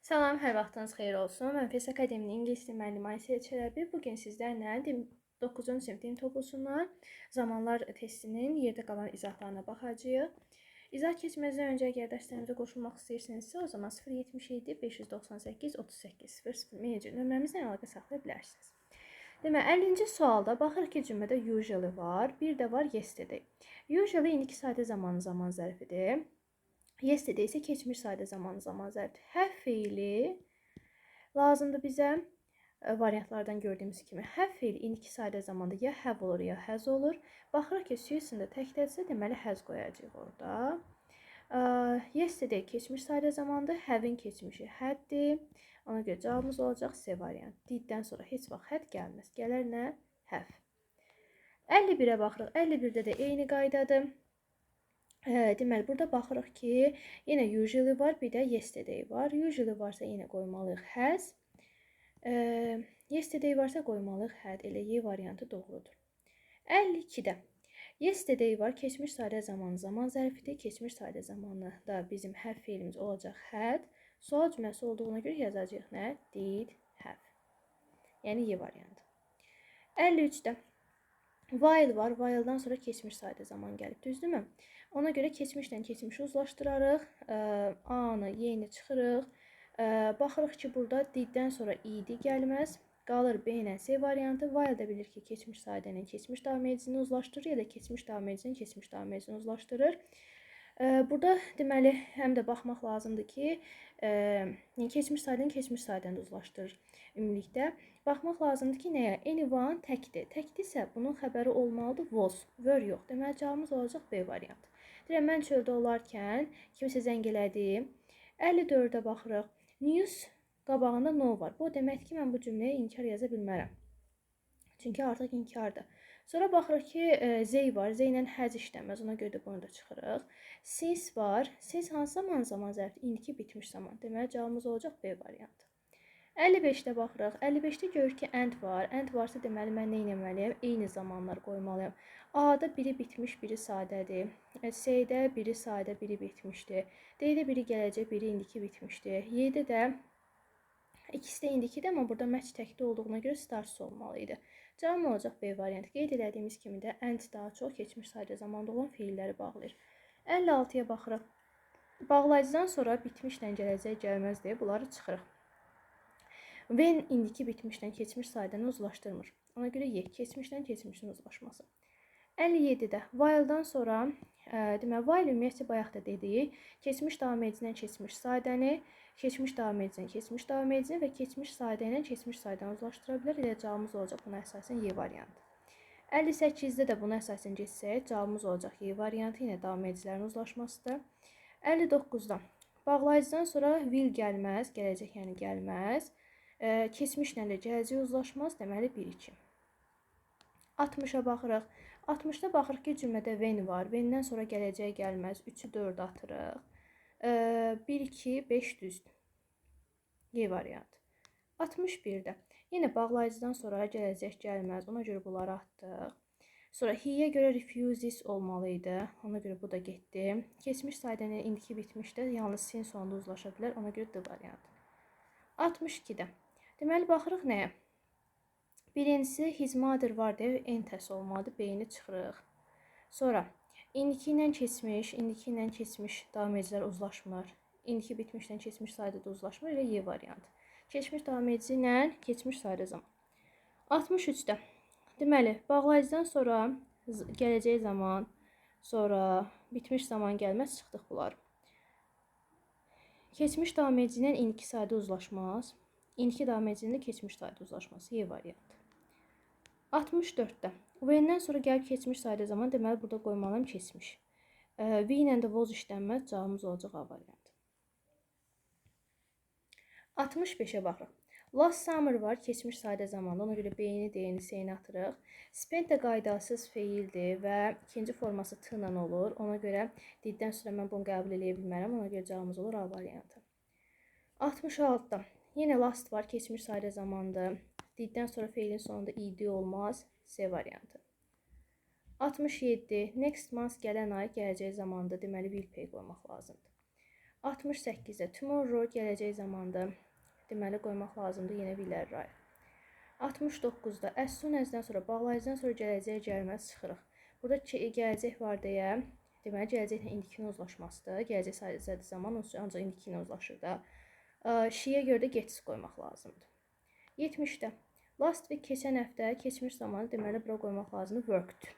Salam, hər vaxtınız xeyir olsun. Mən FES Akademinin ingilis dili müəllimi Aysel Çələbi. Bu gün sizlərlə 9-cu sinif din toplusundan zamanlar testinin yerdə qalan izahlarına baxacağıq. İzah keçməzdən öncə əgər dərslərimizə qoşulmaq istəyirsinizsə, o zaman 077 598 38 00 messenger nömrəmizlə əlaqə saxlaya bilərsiniz. Deməli, 50-ci sualda baxırıq ki, cümlədə usually var, bir də var yesterday. Usually indiki sadə zamanı zaman zərfidir. Yesterday isə keçmiş sadə zamanı zaman zərfidir. Have feili lazımdır bizə. Variantlardan gördüyümüz kimi have feili indiki sadə zamanda ya have olur, ya has olur. Baxırıq ki, Susan da təkdədirsə, deməli has qoyacağıq orada. Yesterday keçmiş sadə zamandır. Have-in keçmişi had-dir. Ona görə cavabımız olacaq C variantı. Did-dən sonra heç vaxt had gəlməz. Gələr nə? Have. 51-ə baxırıq. 51-də də eyni qaydadır. Deməli, burada baxırıq ki, yenə usually var, bir də yesterday var. Usually varsa yenə qoymalıyıq has. Yesterday varsa qoymalıyıq had. Elə Y variantı doğrudur. 52-də yesterday var, keçmiş sadə zamanı zaman zərfidir. Keçmiş sadə zamanı da bizim have feilimiz olacaq had. Sual cümləsi olduğuna görə yazacağıq nə? Did have. Yəni Y variantı. 53-də while var. While-dan sonra keçmiş sadə zaman gəlib, düzdürmü? Ona görə keçmişlə keçmişi uzlaşdırarıq. A-nı, Y-ni çıxırıq. Baxırıq ki, burada did-dən sonra ed gəlməz. Qalır B ilə C variantı. While da bilir ki, keçmiş sadə ilə keçmiş davam edicini uzlaşdırır ya da keçmiş davam edicini keçmiş davam edicini uzlaşdırır. Burada deməli həm də baxmaq lazımdır ki, yəni keçmiş sadəni keçmiş sadəni də uzlaşdırır ümumilikdə. Baxmaq lazımdır ki, nəyə? Anyone təkdir. Təkdirsə bunun xəbəri olmalıdır was, were yox. Deməli cavabımız olacaq B variantı. Deyirəm mən çöldə olarkən kimsə zəng elədi. 54-ə baxırıq. News qabağında no var. Bu o deməkdir ki, mən bu cümləyə inkar yaza bilmərəm. Çünki artıq inkardır. Sonra baxırıq ki, they var. They ilə has işləməz. Ona görə də bunu da çıxırıq. Since var. Since hansı zaman zaman zərfdir? İndiki bitmiş zaman. Deməli cavabımız olacaq B variantı. 55-də baxırıq. 55-də görürük ki, and var. And varsa deməli mən nə etməliyəm? Eyni zamanlar qoymalıyam. A-da biri bitmiş, biri sadədir. C-də biri sadə, biri bitmişdir. D-də biri gələcək, biri indiki bitmişdir. Y-də də ikisi də indikidir, amma burada match təkdə olduğuna görə starts olmalı idi. Cavab olacaq B variantı. Qeyd elədiyimiz kimi də and daha çox keçmiş sadə zamanda olan feilləri bağlayır. 56-ya baxırıq. Bağlayıcıdan sonra bitmişlə gələcək gəlməz deyə bunları çıxırıq. When indiki bitmişlə keçmiş sadəni uzlaşdırmır. Ona görə Y keçmişlə keçmişin uzlaşması. 57-də while-dan sonra deməli while ümumiyyətcə bayaq da dedik, keçmiş davam edicindən keçmiş sadəni, keçmiş davam edicindən keçmiş davam edicini və keçmiş sadə ilə keçmiş sadəni uzlaşdıra bilər. Elə cavabımız olacaq buna əsasən Y variantı. 58-də də buna əsasən getsək, cavabımız olacaq Y variantı, yenə davam edicilərin uzlaşmasıdır. 59-da bağlayıcıdan sonra will gəlməz, gələcək yəni gəlməz. Keçmişlə də gələcək uzlaşmaz, deməli 1-2. 60-a baxırıq. 60-da baxırıq ki, cümlədə when var. When-dən sonra gələcək gəlməz. 3-ü 4 atırıq. 1, 2, 5 düzdür. Y variantı. 61-də yenə bağlayıcıdan sonra gələcək gəlməz. Ona görə bunları atdıq. Sonra he-yə görə refuses olmalı idi. Ona görə bu da getdi. Keçmiş sadəni indiki bitmişdə yalnız since sonunda uzlaşa bilər. Ona görə D variantı. 62-də. Deməli baxırıq nəyə? Birincisi his mother var deyə entes olmalıdır. B-ni çıxırıq. Sonra indiki ilə keçmiş, indiki ilə keçmiş davam edicilər uzlaşmır. İndiki bitmişlə keçmiş sadə də uzlaşmır. Elə Y variantı. Keçmiş davam edici ilə keçmiş sadə zaman. 63-də. Deməli, bağlayıcıdan sonra gələcək zaman, sonra bitmiş zaman gəlməz, çıxdıq bunlar. Keçmiş davam edici ilə indiki sadə uzlaşmaz. İndiki davam edici ilə keçmiş sadə uzlaşmaz. Y variantı. 64-də. When-dən sonra gəlib keçmiş sadə zaman, deməli burada qoymalıyam keçmiş. We ilə də was işlənməz, cavabımız olacaq A variantı. 65-ə baxırıq. Last summer var, keçmiş sadə zamanda. Ona görə B-ni, D-ni, C-ni atırıq. Spent də qaydasız feildir və ikinci forması T ilə olur. Ona görə did-dən sonra mən bunu qəbul eləyə bilmərəm. Ona görə cavabımız olur A variantı. 66-da yenə last var, keçmiş sadə zamandır. Did-dən sonra feilin sonunda ed olmaz. C variantı. 67. Next month gələn ay, gələcək zamandır. Deməli will pay qoymaq lazımdır. 68-də tomorrow gələcək zamandır. Deməli, qoymaq lazımdır yenə will arrive. 69-da as soon as-dən sonra, bağlayıcıdan sonra gələcək gəlməz çıxırıq. Burada gələcək var deyə, deməli, gələcəklə indikinin uzlaşmasıdır. Gələcək sadə zaman, ancaq indiki ilə uzlaşır da. She-yə görə də gets qoymaq lazımdır. 70-də last week keçən həftə, keçmiş zamanı, deməli, bura qoymaq lazımdır worked.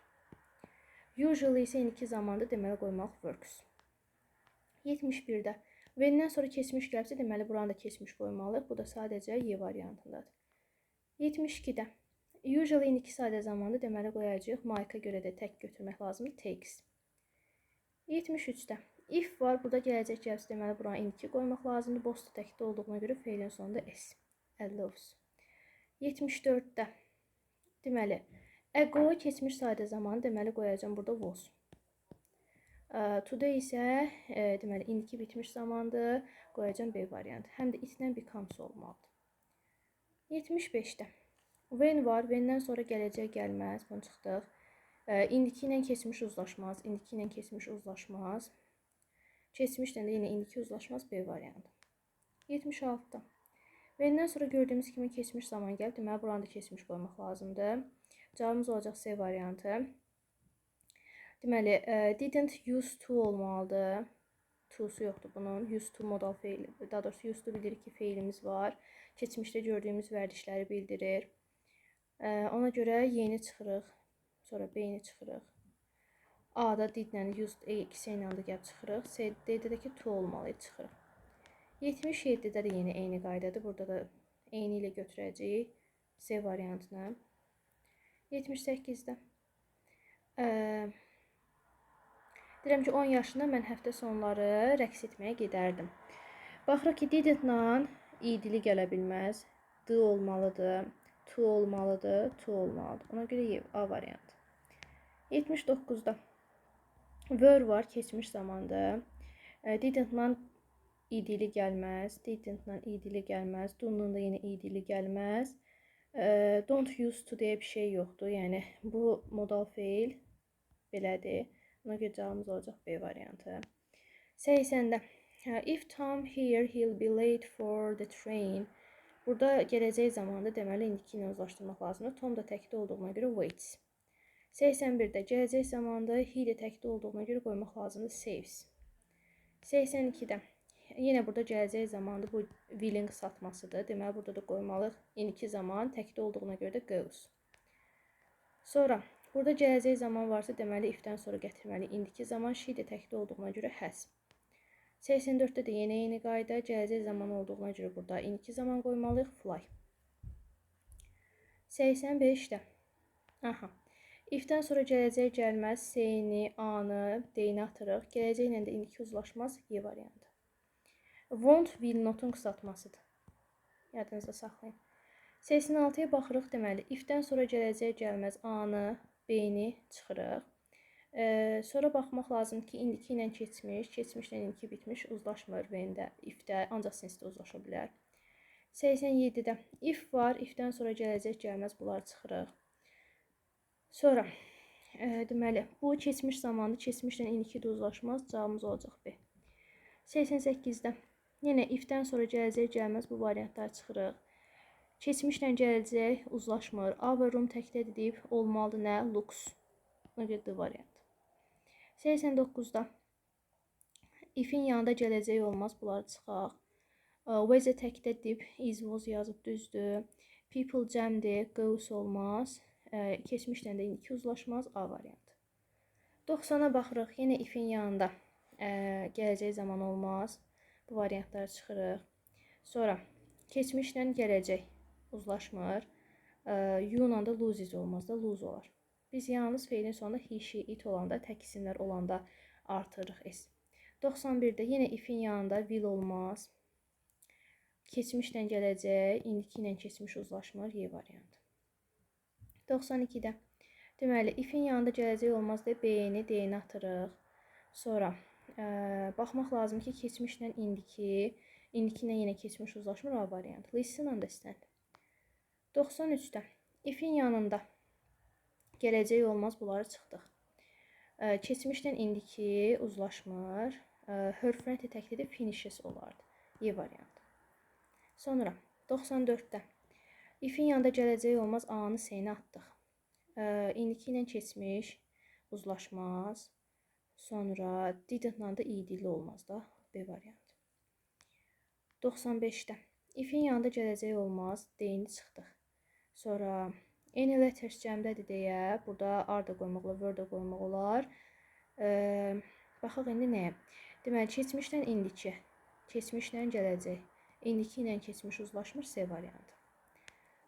Usually isə indiki zamanda, deməli, qoymaq works. 71-də when-dən sonra keçmiş gəlibsə, deməli, buranı da keçmiş qoymalıyıq. Bu da sadəcə Y variantındadır. 72-də usually indiki sadə zamanda, deməli, qoyacağıq. Mike-a görə də tək götürmək lazımdır. Takes. 73-də if var. Burada gələcək gəlibsə, deməli, buranı indiki qoymaq lazımdır. Both da təkdə olduğuna görə feilin sonunda s. Allows. 74-də deməli, ago keçmiş sadə zamanı, deməli, qoyacağım burada was. Today isə deməli, indiki bitmiş zamandır. Qoyacağım B variantı. Həm də it-lə becomes olmalıdır. 75-də when var. When-dən sonra gələcək gəlməz. Bunu çıxdıq. İndiki ilə keçmiş uzlaşmaz. İndiki ilə keçmiş uzlaşmaz. Keçmişlə də yenə indiki uzlaşmaz. B variantı. 76-da when-dən sonra gördüyümüz kimi keçmiş zaman gəlib. Deməli, buranı da keçmiş qoymaq lazımdır. Cavabımız olacaq C variantı. Deməli, didn't use to olmalıdır. To-su yoxdur bunun. Used to modal feil, daha doğrusu used to bildirir ki, feilimiz var. Keçmişdə gördüyümüz vərdişləri bildirir. Ona görə Y-ni çıxırıq. Sonra B-ni çıxırıq. A-da did-lə used E ikisi eyni anda gəlib çıxırıq. C, D-də də ki to olmalı, çıxırıq. 77-də də yenə eyni qaydadır. Burada da eyni ilə götürəcəyik C variantını. 78-də. Deyirəm ki, 10 yaşında mən həftə sonları rəqs etməyə gedərdim. Baxırıq ki, didn't-la ed-li gələ bilməz. D olmalıdır, to olmalıdır, to olmalıdır. Ona görə A variantı. 79-da were var, keçmiş zamandır. Didn't-la ed-li gəlməz. Didn't-la ed-li gəlməz. Do-la da yenə ed-li gəlməz. Don't use to deyə bir şey yoxdur. Yəni bu modal feil belədir. Ona görə cavabımız olacaq B variantı. 80-də if Tom here, he'll be late for the train. Burada gələcək zamanda, deməli, indiki ilə uzlaşdırmaq lazımdır. Tom da təkdə olduğuna görə waits. 81-də gələcək zamanda, he də təkdə olduğuna görə qoymaq lazımdır saves. 82-də yenə burada gələcək zamanda, bu will-in qısaltmasıdır. Deməli, burada da qoymalıyıq indiki zaman, təkdə olduğuna görə də goes. Sonra burada gələcək zaman varsa, deməli, if-dən sonra gətirməli indiki zaman, she də təkdə olduğuna görə has. 84-də də yenə eyni qayda, gələcək zaman olduğuna görə burada indiki zaman qoymalıyıq fly. 85-də. Aha. If-dən sonra gələcək gəlməz, C-ni, A-nı, D-ni atırıq. Gələcəklə də indiki uzlaşmaz, Y variantı. Won't will not-un qısaltmasıdır. Yadınızda saxlayın. 86-ya baxırıq, deməli, if-dən sonra gələcək gəlməz, A-nı, B-ni çıxırıq. Sonra baxmaq lazımdır ki, indiki ilə keçmiş, keçmişlə indiki bitmiş uzlaşmır when-də, if-də, ancaq since-də uzlaşa bilər. 87-də if var, if-dən sonra gələcək gəlməz, bunları çıxırıq. Sonra deməli, bu keçmiş zamandır, keçmişlə indiki də uzlaşmaz, cavabımız olacaq B. 88-də yenə if-dən sonra gələcək gəlməz, bu variantlar çıxırıq. Keçmişlə gələcək uzlaşmır. Our room təkdədir deyib olmalıdır nə? Looks. Buna görə D variantı. 89-da if-in yanında gələcək olmaz, bunları çıxaq. Was təkdə deyib is, was yazıb, düzdür. People cəmdir, goes olmaz. Keçmişlə də indiki uzlaşmaz, A variantı. 90-a baxırıq, yenə if-in yanında gələcək zaman olmaz. Bu variantları çıxırıq. Sonra keçmişlə gələcək uzlaşmır. You-la da loses olmaz da, lose olar. Biz yalnız feilin sonunda he, she, it olanda, tək isimlər olanda artırırıq s. 91-də yenə if-in yanında will olmaz. Keçmişlə gələcək, indiki ilə keçmiş uzlaşmır, Y variantı. 92-də deməli, if-in yanında gələcək olmaz deyə B-ni, D-ni atırıq. Sonra baxmaq lazım ki, keçmişlə indiki, indiki ilə yenə keçmiş uzlaşmır, A variantı. Listen, understand. 93-də if-in yanında gələcək olmaz, bunları çıxdıq. Keçmişlə indiki uzlaşmır. Her friend təklidir, finishes olardı. Y variantı. Sonra 94-də if-in yanında gələcək olmaz, A-nı S-ni atdıq. İndiki ilə keçmiş uzlaşmaz. Sonra didn't-la da id-li olmaz da. B variantı. 95-də if-in yanında gələcək olmaz, D-ni çıxdıq. Sonra any letters cəmdədir deyə burada are da qoymaq olar, were da qoymaq olar. Baxaq indi nəyə? Deməli, keçmişlə indiki, keçmişlə gələcək. İndiki ilə keçmiş uzlaşmır, C variantı.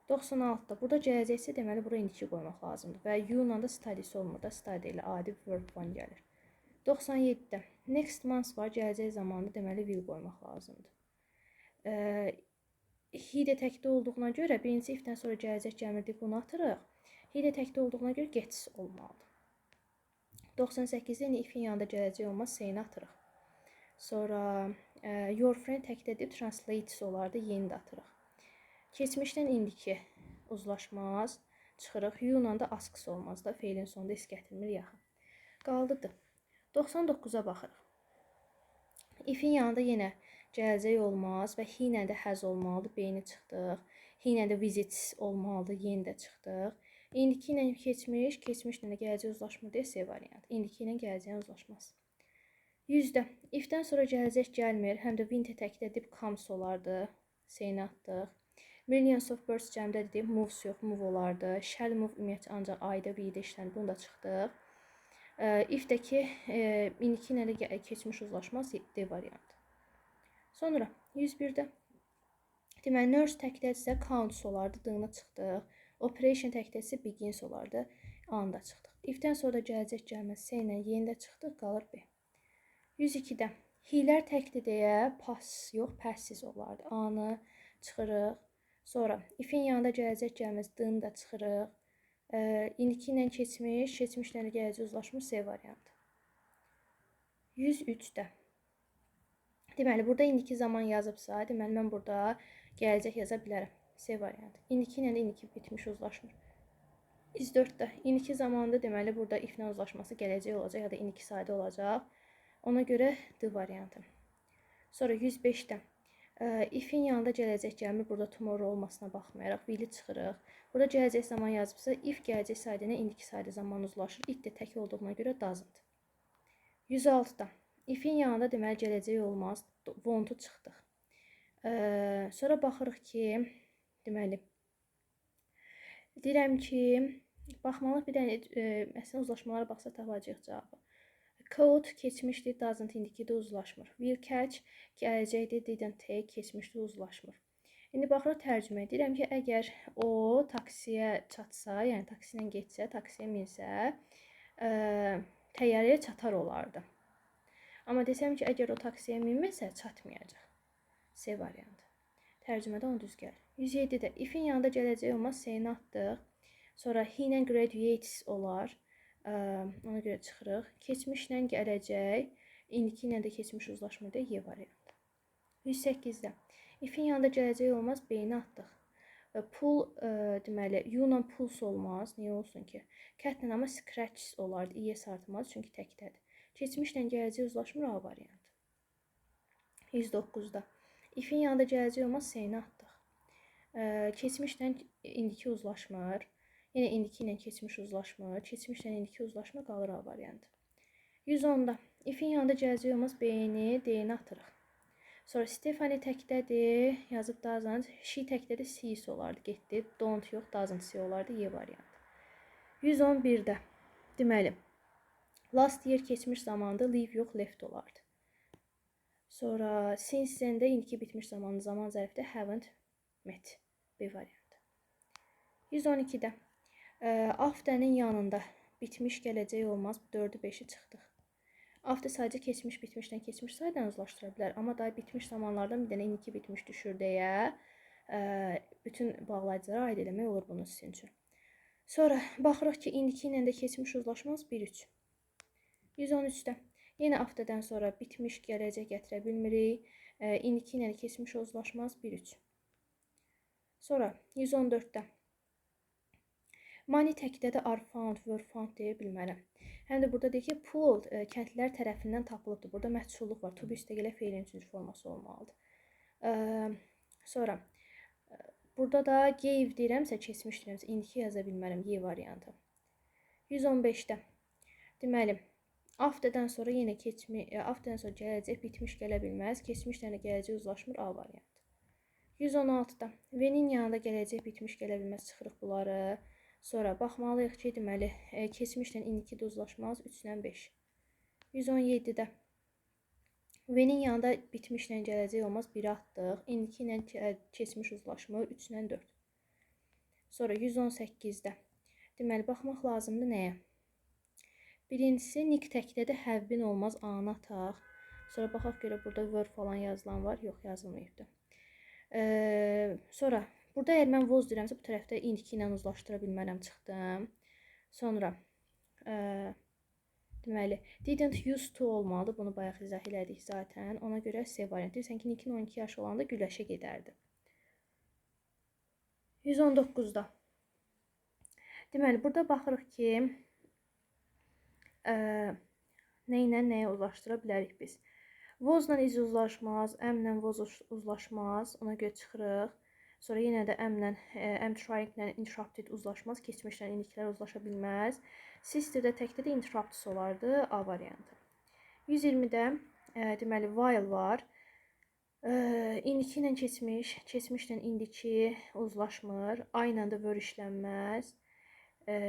96-da burada gələcəksə, deməli, bura indiki qoymaq lazımdır. Və you-la da studies olmur da, study ilə adi verb one gəlir. 97-də next month var, gələcək zamanında, deməli, will qoymaq lazımdır. He də təkdə olduğuna görə birinci if-dən sonra gələcək gəlmir deyib bunu atırıq. He də təkdə olduğuna görə gets olmalıdır. 98-də indi if-in yanında gələcək olmaz, S-ni atırıq. Sonra your friend təkdə deyib translates olardı, yeni də atırıq. Keçmişdən indiki uzlaşmaz, çıxırıq. You-la da asks olmaz da, feilin sonunda s gətirmir yaxın. Qaldı D. 99-a baxırıq. If-in yanında yenə gələcək olmaz və he ilə də has olmalıdır. B-ni çıxdıq. He ilə də visits olmalıdır. Yeni də çıxdıq. İndiki ilə keçmiş, keçmişlə də gələcək uzlaşmır deyə C variantı. İndiki ilə gələcəyin uzlaşmaz. 100-də if-dən sonra gələcək gəlmir. Həm də winter təkdə deyib comes olardı. C-ni atdıq. Millions of birds cəmdə deyib moves yox, move olardı. Shall move ümumiyyətcə ancaq I-da, we-də işlənir. Bunu da çıxdıq. If-dəki indiki ilə də keçmiş uzlaşmaz, D variantı. Sonra 101-də deməli nurse təkdədirsə counts olardı, D-ni çıxdıq. Operation təkdədirsə begins olardı, A-nı da çıxdıq. If-dən sonra gələcək gəlməz, C ilə yeni də çıxdıq, qalır B. 102-də he-lər təkdir deyə pass yox, passes olardı. A-nı çıxırıq. Sonra if-in yanında gələcək gəlməz, D-nı da çıxırıq. İndiki ilə keçmiş, keçmişlə də gələcək uzlaşmır, C variantı. 103-də. Deməli, burada indiki zaman yazıbsa, deməli, mən burada gələcək yaza bilərəm. C variantı. İndiki ilə də indiki bitmiş uzlaşmır. 104-də indiki zamanda, deməli, burada if-lə uzlaşması gələcək olacaq ya da indiki sadə olacaq. Ona görə D variantı. Sonra 105-də if-in yanında gələcək gəlmir. Burada tomorrow olmasına baxmayaraq will-i çıxırıq. Burada gələcək zaman yazıbsa, if gələcək sadə ilə indiki sadə zaman uzlaşır. It də tək olduğuna görə doesn't. 106-da if-in yanında deməli gələcək olmaz. Won't-u çıxdıq. Sonra baxırıq ki, deməli deyirəm ki, baxmalıq bir dənə məsələn uzlaşmalara baxsa tapacağıq cavabı. Caught keçmişdir, doesn't indiki də uzlaşmır. Will catch gələcəkdir, didn't take keçmişdə uzlaşmır. İndi baxırıq tərcüməyə. Deyirəm ki, əgər o taksiyə çatsa, yəni taksi ilə getsə, taksiyə minsə, təyyarəyə çatar olardı. Amma desəm ki, əgər o taksiyə minməsə, çatmayacaq. C variantı. Tərcümədə onu düz gəlir. 107-də if-in yanında gələcək olmaz, C-ni atdıq. Sonra he ilə graduates olar. Ona görə çıxırıq. Keçmişlə gələcək, indiki ilə də keçmiş uzlaşmır deyə Y variantı. 108-də if-in yanında gələcək olmaz, B-ni atdıq. Pul, deməli, you-la pulls olmaz. Niyə olsun ki? Cat-la amma scratches olardı. Es artmaz, çünki təkdədir. Keçmişlə gələcək uzlaşmır, A variantı. 109-da if-in yanında gələcək olmaz, C-ni atdıq. Keçmişlə indiki uzlaşmır. Yenə indiki ilə keçmiş uzlaşmır. Keçmişlə indiki uzlaşmır, qalır A variantı. 110-da if-in yanında gələcək olmaz, B-ni, D-ni atırıq. Sonra Stephanie təkdədir, yazıb doesn't. She təkdədir, sees olardı, getdi. Don't yox, doesn't see olardı, Y variantı. 111-də deməli, last year keçmiş zamanda leave yox, left olardı. Sonra since then-də indiki bitmiş zamanlı zaman zərfdə haven't met. B variantı. 112-də after'nin yanında bitmiş gələcək olmaz. 4-ü 5-i çıxdıq. After sadəcə keçmiş bitmişdən keçmiş saydan uzlaşdıra bilər. Amma daha bitmiş zamanlardan bir dənə indiki bitmiş düşür deyə bütün bağlayıcılara aid eləmək olur bunu sizin üçün. Sonra baxırıq ki, indiki ilə də keçmiş uzlaşmaz 1-3. 113-də yenə afterdən sonra bitmiş gələcək gətirə bilmirik. İndiki ilə də keçmiş uzlaşmaz 1-3. Sonra 114-də money təkdə də are found, were found deyə bilmərəm. Həm də Həm də burada deyir ki, pul kəndlilər tərəfindən tapılıbdır. Burada məhsulluq var. To be üstə gələ feilin üçüncü forması olmalıdır. Sonra burada da gave deyirəmsə, keçmiş deyirəmsə, indiki yaza bilmərəm. Y variantı. 115-də. Deməli, afterdən sonra yenə afterdən sonra gələcək, bitmiş gələ bilməz. Keçmişlə də gələcək uzlaşmır. A variantı. 116-da when-in yanında gələcək, bitmiş gələ bilməz. Çıxırıq bunları. Sonra baxmalıyıq ki, deməli, keçmişlə indiki də uzlaşmaz. 3 ilə 5. 117-də when-in yanında bitmişlə gələcək olmaz. 1-i atdıq. İndiki ilə keçmiş uzlaşmır. 3 ilə 4. Sonra 118-də. Deməli, baxmaq lazımdır nəyə? Birincisi, Nick təkdədir. Have been olmaz. A-nı ataq. Sonra baxaq görə burada were falan yazılan var. Yox, yazılmayıbdır. Sonra burada əgər mən was deyirəmsə, bu tərəfdə indiki ilə uzlaşdıra bilmərəm, çıxdım. Sonra deməli, didn't used to olmalıdır. Bunu bayaq izah elədik zaten. Ona görə C variantı. Deyirsən ki, Nick'in 12 yaşı olanda güləşə gedərdi. 119-da. Deməli, burada baxırıq ki, nə ilə nəyə uzlaşdıra bilərik biz. Was-la is uzlaşmaz, am-lə was uzlaşmaz. Ona görə çıxırıq. Sonra yenə də am-lə, am trying-lə interrupted uzlaşmaz. Keçmişlə indikilər uzlaşa bilməz. Sister-də təkdə də interrupts olardı. A variantı. 120-də deməli while var. İndiki ilə keçmiş, keçmişlə indiki uzlaşmır. I ilə də were işlənməz.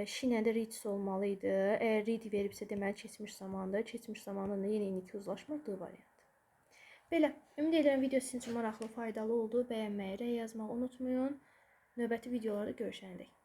She ilə də reads olmalı idi. Əgər read veribsə, deməli keçmiş zamandır. Keçmiş zamanında da yenə indiki uzlaşmır. D variantı. Belə, ümid edirəm video sizin üçün maraqlı, faydalı oldu. Bəyənməyi, rəy yazmağı unutmayın. Növbəti videolarda görüşənədək.